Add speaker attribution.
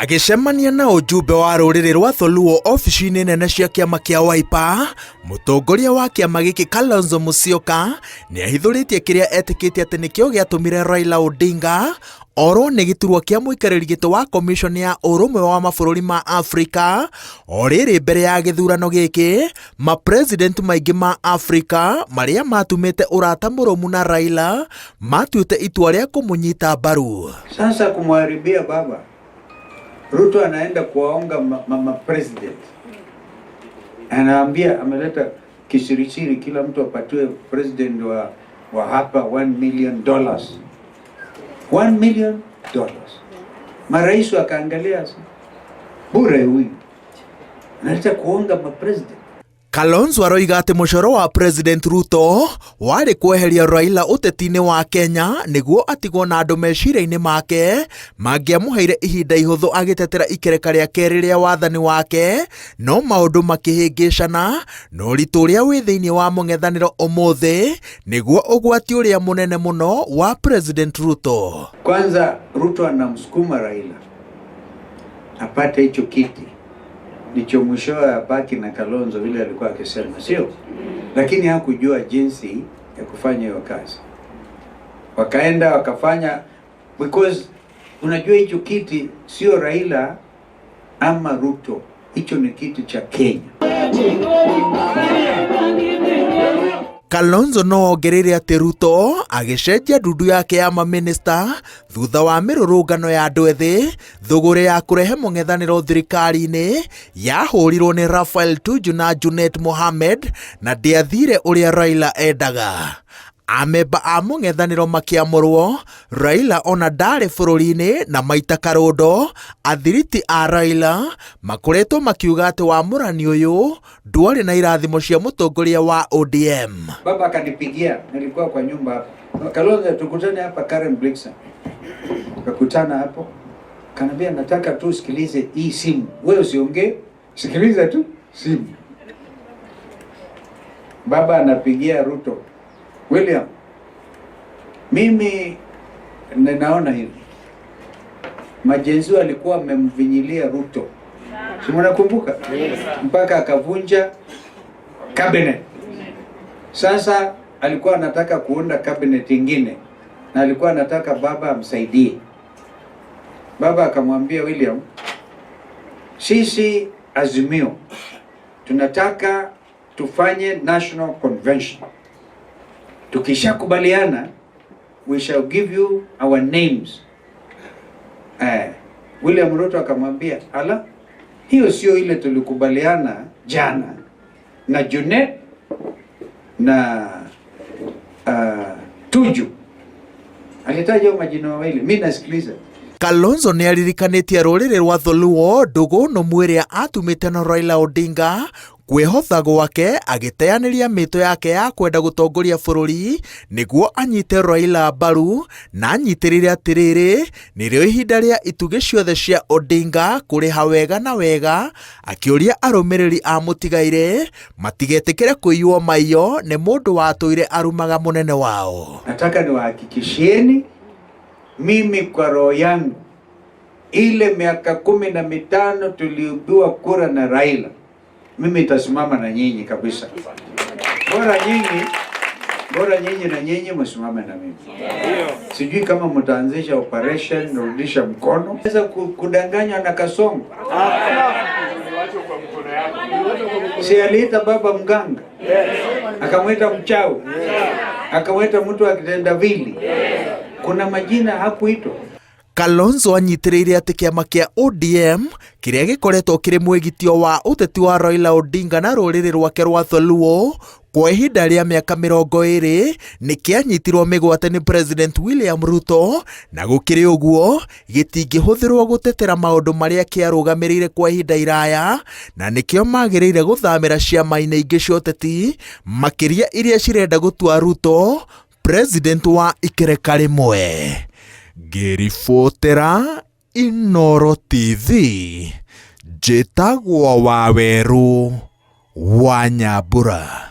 Speaker 1: Agĩcemania na ũjumbe wa rũrĩrĩ rwa Tholuo obici-inĩ nene cia kĩama kĩa Wiper, mũtongoria wa kĩama gĩkĩ Kalonzo Musyoka nĩ ahithũrĩtie kĩrĩa etĩkĩtie atĩ nĩkĩo gĩatũmire Raila Odinga orwo nĩ gĩturwa kĩa mũikarĩri gĩtĩ wa komishoni ya ũrũmwe wa mabũrũri ma Afrika. O rĩrĩ mbere ya gĩthurano gĩkĩ, mapresident maingĩ ma Afrika marĩa matumĩte ũrata mũrũmu na Raila matuĩte itua rĩa kũmũnyita mbaru.
Speaker 2: Sasa kumharibia baba Ruto anaenda kuwaonga ma, ma, ma president, anaambia ameleta kisirisiri, kila mtu apatiwe president wa hapa $1 million, $1 million. Marais wakaangalia, bure huyu analeta kuonga ma president.
Speaker 1: Kalonzo aroiga atĩ mũcoro wa President Ruto warĩ kweheria Raila ũteti-inĩ wa Kenya nĩguo atigwo na andũ meciria-inĩ make mangĩamũheire ihinda ihũthũ agĩtetera ikereka rĩa kerĩ rĩa wathani wake, no maũndũ makĩhĩngĩcana na ũritũ ũrĩa wĩ thĩinĩ wa mũng'ethanĩro ũmũthĩ nĩguo ũgwati ũrĩa mũnene mũno wa President Ruto.
Speaker 2: Kwanza Ruto anamsukuma Raila apate hicho kiti ndicho mwishowe abaki na Kalonzo vile alikuwa akisema, sio? Lakini hakujua jinsi ya kufanya hiyo kazi. Wakaenda wakafanya, because unajua hicho kiti sio Raila ama Ruto, hicho ni kiti cha Kenya.
Speaker 1: Kalonzo no ongereire atĩ Ruto agĩcenjia ndundu yake ya mamĩnĩsta thutha wa mĩrũrũngano ya andũ ethĩ, thũgũrĩ ya kũrehe mũng'ethanĩro thirikari-inĩ yahũrirwo nĩ Raphael Tuju na Junet Mohamed na ndĩathire ũrĩa Raila endaga. Amemba a mũng'ethanĩro makĩamũrwo, Raila ona ndarĩ bũrũri-inĩ na maita karũndo, athiriti a Raila makoretwo makiuga atĩ wamũrani ũyũ ndwarĩ na irathimo cia mũtongoria wa ODM.
Speaker 2: Baba akanipigia, nilikuwa kwa nyumba hapa. Kalonzo, tukutane hapa Karen Blixen. Tukakutana hapo. Kanambia nataka tu usikilize hii simu. Wewe usiongee, sikiliza tu simu. Baba anapigia Ruto. William, mimi ninaona hivi. Ma-Gen Z walikuwa wamemvinyilia Ruto. Si mnakumbuka? Mpaka akavunja cabinet. Sasa alikuwa anataka kuunda cabinet ingine na alikuwa anataka baba amsaidie. Baba akamwambia William, sisi Azimio tunataka tufanye national convention. Tukishakubaliana we shall give you our names. William Ruto akamwambia, ala, hiyo sio ile tulikubaliana jana na Junet na Tuju. Alitaja majina mawili, mimi nasikiliza.
Speaker 1: Kalonzo nĩ aririkanĩtie rũrĩrĩ rwa Dholuo ndũgũ nũmu ĩrĩa atumĩte na Raila Odinga kwĩhotha gwake agĩteanĩria mĩto yake ya kwenda gũtongoria bũrũri nĩguo anyite Raila mbaru na anyitĩrĩre atĩrĩrĩ nĩrĩo ihinda rĩa itugĩ ciothe cia Odinga kũrĩha wega na wega, akĩũria arũmĩrĩri a mũtigairĩ matigetĩkĩre kũiywo maiyo nĩ mũndũ watũire arumaga mũnene wao.
Speaker 2: Nataka niwahakikishieni mimi kwa roho yangu, ile miaka 15 tuliibiwa kura na Raila, mimi nitasimama na nyinyi kabisa. Bora nyinyi na nyinyi msimame na mimi. Sijui kama mtaanzisha operation rudisha mkono. Sasa kudanganywa na Kasongo. Si aliita baba mganga, akamwita mchawi, akamwita mtu akitendawili. Kuna majina hakuitwa.
Speaker 1: Kalonzo anyitĩrĩire atĩ kĩama kĩa ODM kĩrĩa gĩkoretwo kĩrĩ mwĩgitio wa ũteti wa Raila Odinga na rũrĩrĩ rwake rwa Dholuo kwa ihinda rĩa mĩaka 20 nĩ kĩanyitirwo mĩgwate nĩ President William Ruto, na gũkĩrĩ ũguo gĩtingĩhũthĩrwo gũtetera maũndũ marĩa kĩarũgamĩrĩire kwa ihinda iraya, na nĩkĩo magĩrĩire gũthamĩra ciama-inĩ ingĩ cia ũteti, makĩria iria cirenda gũtua Ruto president wa ikereka rĩmwe. Ngĩribotera Inooro TV, njĩtagwo Wawerũ wa Nyambura.